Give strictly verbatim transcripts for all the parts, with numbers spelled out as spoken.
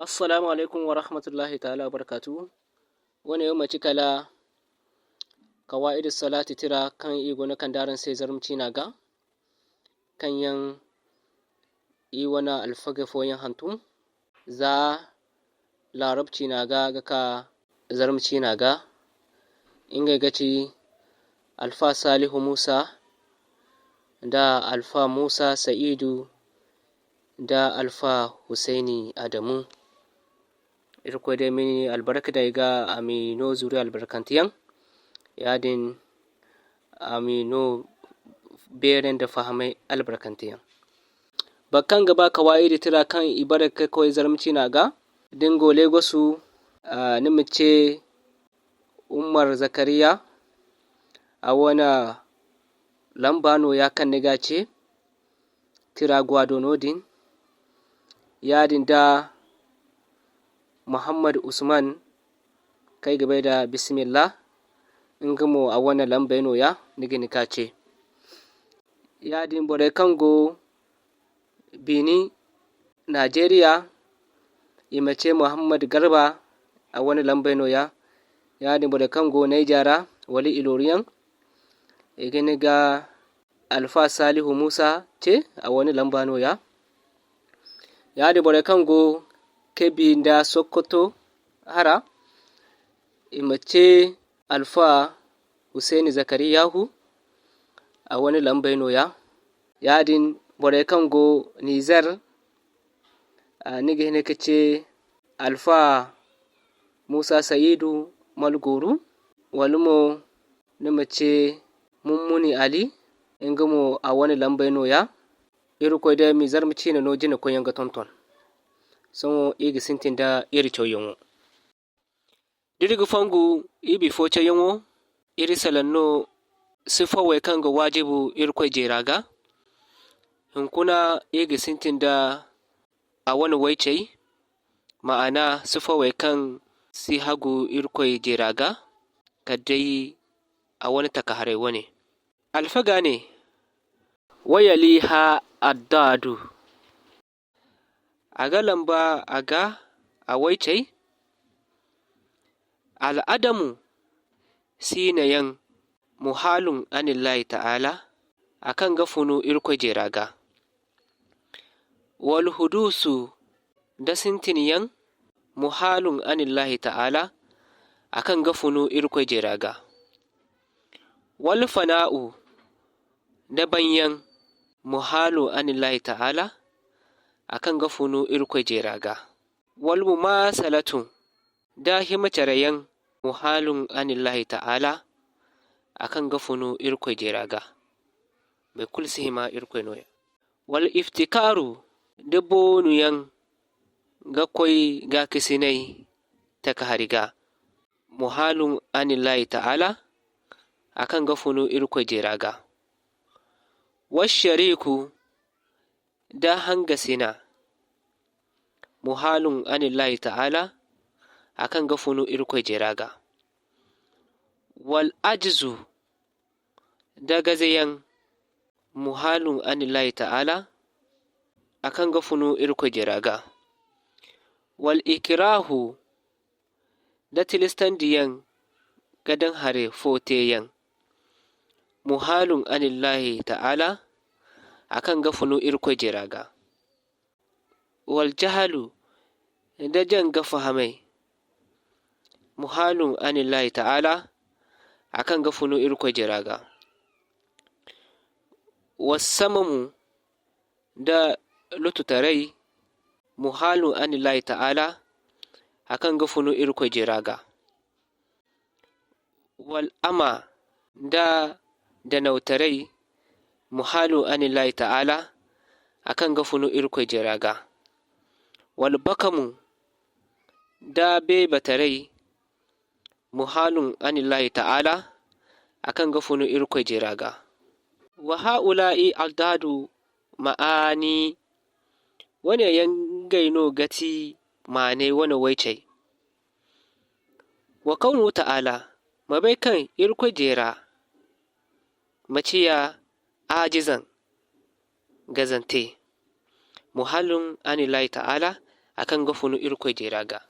Assalamu alaykum warahmatullahi taala wabarkatu. Wane yaŋ manti kala Kawaa'idu Salaati tira kaŋ i go no kande araŋ se zarma ciina ga, kaŋ yaŋ i wane alfagey fooyaŋ hantum za laarab ciina ga ga ka zarma ciina ga. Ngey ga ci Alfa Saalihu Muusa nda Alfa Muusa Sa'iidu nda Alfa Husayni Adamu. Irkoy day ma i albarka day ga, a ma i no zuriya albarkanteyaŋ. Yaadin a ma i no beeray nda fahamay albarkanteyaŋ. Boro kaŋ ga ba Kawaa'idi tira kaŋ i bare ga koy zarma ciina ga, da ni go Legosu, ah, ni ma ce Umar Zakariya, a wane lamba nooya kaŋ ni ga ce, tira go a do noodin. Yaadin da Muhammad Usman, kaŋ ay ga bay nda Bismillah, nga mo a wane lambey nooya, ni ga hin ka ce. Yaadin borey kaŋ go Benin, Najeriya, i ma ce Muhammad Garba, a wane lambey nooya. Yaadin borey kaŋ go Niger ra, wala Iloriyaŋ, i ga hin ga Alfa Saalihu Muusa ce, a wane lamba nooya. Yaadin borey kaŋ go Kebbi nda Sokoto hara, i ma ce Alfa Husayni Zakariyahu, a wane lambey nooya. Yaadin borey kaŋ go Nizer, a, ni ga hin ka ce Alfa Muusa Sayidu Malgooru, wala mo ni ma ce Mummuni Ali, nga mo a wane lambey nooya. Irkoy day ma i zarma ciine no jinakoyyaŋ ga tonton. Sohõ iri ga sintin nda iri cawyaŋo. D'iri ga fongu iri bifo cawyaŋo, iri salaŋ no sifawey kaŋ ga waajibu Irkoy jeera ga. Hunkuna iri ga sintin nda a wane waycey, maana sifawey kaŋ si hagu Irkoy jeera ga, kala day a wane takaharey wane. Alfaga ne, wa yaliha addaadu. A ga lamba a ga a waycey. Al'adamu siinayaŋ muhaalun anillaahi ta'aala, a kaŋ ga funu Irkoy jeera ga. Wal huduusu da sintinyaŋ muhaalun anillaahi ta'aala, a kaŋ ga funu Irkoy jeera ga. Wal fanaa'u da banyaŋ muhaalun anillaahi ta'aala, a kaŋ ga funu Irkoy jeera ga. Wal mumaasalatu da hima careyaŋ muhaalun anillaahi ta'aala, a kaŋ ga funu Irkoy jeera ga. Boro kulu si hima Irkoy nooya. Wal iftikaaru da boonuyaŋ ga koy gaakasinay taka hari ga, muhaalun anillaahi ta'aala, a kaŋ ga funu Irkoy jeera ga. Wa shariiku da hangasina, muhaalun anillaahi ta'aala, a kaŋ ga funu Irkoy jeera ga. Wal ajzu da gazeyaŋ, muhaalun anillaahi ta'aala, a kaŋ ga funu Irkoy jeera ga. Wal ikraahu da tilistandiyaŋ ga daŋ hari fo teeyaŋ, muhaalun anillaahi ta'aala, a kaŋ ga funu Irkoy jeera ga. Wal jahalu da jaŋ ga fahamay, muhaalun anillaahi ta'aala, a kaŋ ga funu Irkoy jeera ga. Wa samamu da lotutaray, muhaalun anillaahi ta'aala, a kaŋ ga funu Irkoy jeera ga. Wal ama da danawtaray, muhaalun anillaahi ta'aala, a kaŋ ga funu Irkoy jeera ga. Wal bakamu da beebataray, muhaalun anillaahi ta'aala, a kaŋ ga funu Irkoy jeera ga. Wa haa'ulaa'i addaadu ma'aani, wane yaŋ ngey no ga ti maanay wane waycey. Wa kawnu ta'aala, ma bay kaŋ Irkoy jeera ma ciya aajizan gazante, muhaalun anillaahi ta'aala, a kaŋ ga funu Irkoy jeera ga.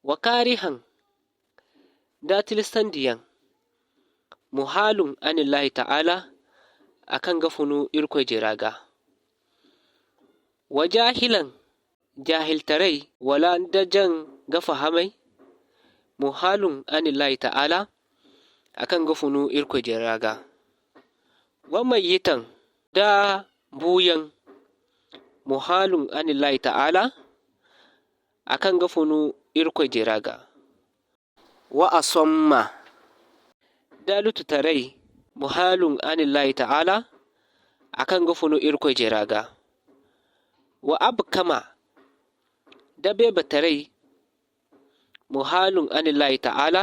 Wa kaarihan, da tilistandiyaŋ, muhaalun anillaahi ta'aala, a kaŋ ga funu Irkoy jeera ga. Wa jaahilan, jaahiltaray, wala nda jaŋ ga fahamay, muhaalun anillaahi ta'aala, a kaŋ ga funu Irkoy jeera ga. Wa mayyitan, da buuyaŋ, muhaalun anillaahi ta'aala, a kaŋ ga funu Irkoy jeera ga. Wa asomma, da lututaray, muhaalun anillaahi ta'aala, a kaŋ ga funu Irkoy jeera ga. Wa abkama, da beebataray, muhaalun anillaahi ta'aala,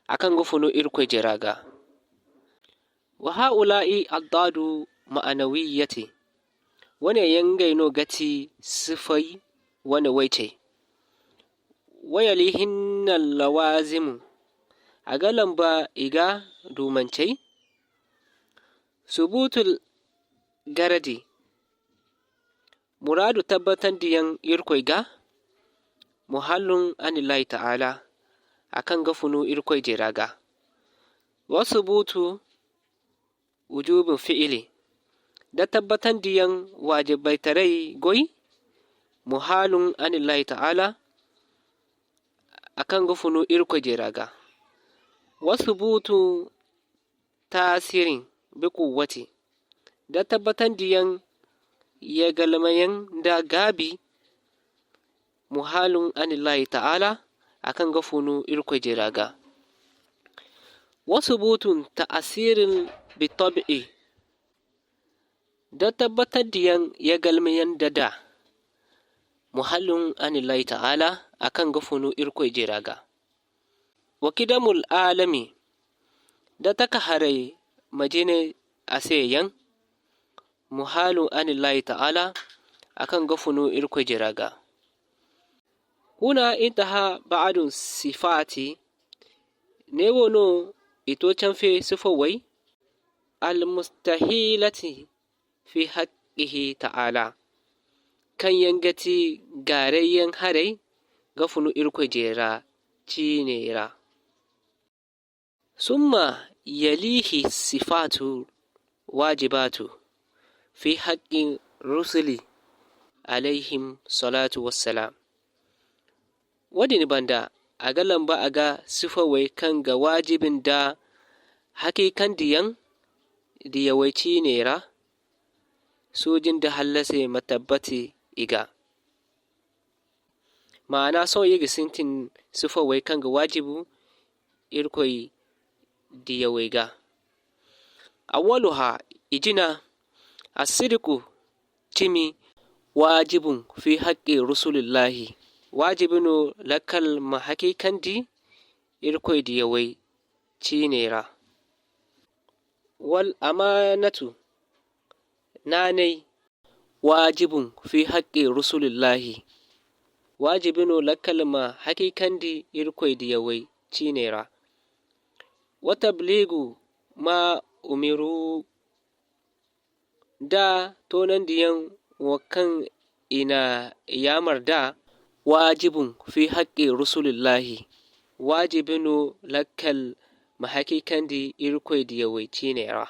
a kaŋ ga funu Irkoy jeera ga. Wa haa'ulaa'i addaadu ma'anawiyyati. Wane yaŋ ngey no ga ti sifay wane waycey. Wa yalihinna lawaazimu. A ga lamba i ga duumancey. Subuutul garadi. Muraadu tabbatandiyaŋ Irkoy ga, muhaalun anillaahi ta'aala, a kaŋ ga funu Irkoy jeera ga. Wa subuutu wujuubin fi'ili, da tabbatandiyaŋ waajibaytaray goy, muhaalun anillaahi ta'aala, a kaŋ ga funu Irkoy jeera ga. Wa subuutu taasirin bi kuwwati, da tabbatandiyaŋ yagalmayaŋ nda gaabi, muhaalun anillaahi ta'aala, a kaŋ ga funu Irkoy jeera ga. Wa subuutun ta'asirin bi tabi'i, da tabbatandiyaŋ yagalmayaŋ nda daa, muhaalun anillaahi ta'aala, a kaŋ ga funu Irkoy jeera ga. Wa kidamul aalami, da taka haray ma jine a se yaŋ, muhaalun anillaahi ta'aala, a kaŋ ga funu Irkoy jeera ga. Huna intaha ba'adu sifaati, ne wo no i to canfe sifawey, almustahiilati fi haqqihi ta'aala, kaŋ yaŋ ga ti gaarayyaŋ haray ga funu Irkoy jeera ciiney ra. Summa yalihi sifaatu waajibaatu fi haqqi rusuli alayhim salaatu wassalaam. Wo-din banda, a ga lamba a ga sifawey kaŋ ga waajibi nda hakiikandiyaŋ diyawey ciiney ra, suuji nda hallasi ma tabbati i ga. Maana, sohõ iri ga sintin sifawey kaŋ ga waajibu Irkoy diyawey ga. Awwaluha, i jina, assidiku, cimi, waajibun fi haqqi rusulillahi. Waajibi no lakkal ma hakiikandi Irkoy diyawey ciiney ra. Wal amaanatu, naanay, waajibun fi haqqi rusulillahi. Waajibi no lakkal ma hakiikandi Irkoy diyawey ciiney ra. Wa tabliigu ma umiru, da toonandiyaŋ wo kaŋ i na yaamar da, waajibun fi haqqi rusulillahi. Waajibi no lakkal ma hakiikandi Irkoy diyawey ciiney ra.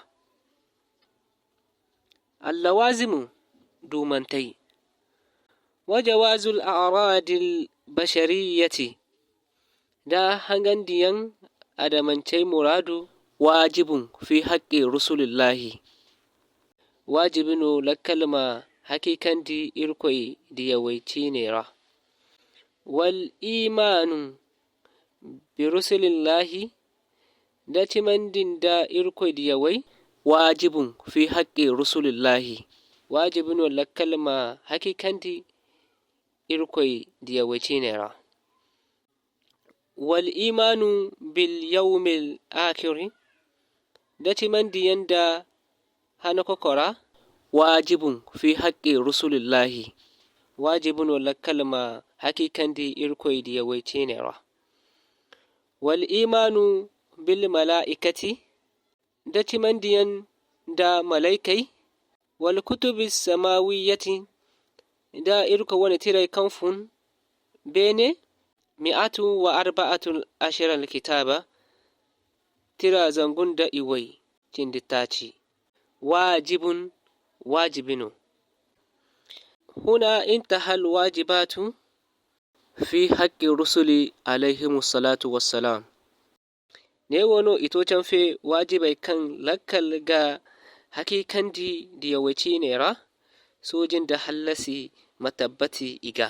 Allawaazimu, duumantey. Wa jawaazul a'raadil bashariyyati, da hangandiyaŋ adamancey muraadu, waajibun fi haqqi rusulillahi. Waajibi no lakkal ma hakiikandi Irkoy diyawey ciiney ra. Wal iimaanu bi rusulillahi, da cimandi nda Irkoy diyawey, waajibun fi haqqi rusulillahi. Waajibi no lakkal ma hakiikandi Irkoy diyawey ciiney ra. Wal iimaanu bil yawmil aakiri, da cimandiyaŋ nda hana kokora, waajibun fi haqqi rusulillahi. Waajibi no lakkal ma hakiikandi Irkoy diyawey ciiney ra. Wal iimaanu bil malaa'ikati, da cimandiyaŋ nda malaykey, wal kutubi samawiyyati, da Irkoy wane tirey kaŋ fun beene, mi'atu wa arba'atu ashara alkitaaba, tira zangu nda iway cindi taaci. Waajibun, waajibi no. Huna intaha alwaajibaatu fi haqqi rusuli alayhimu salaatu wassalaam. Ne wo no i to canfe waajibey kaŋ lakkal ga hakiikandi diyawey ciiney ra, sooji nda hallasi ma tabbati i ga.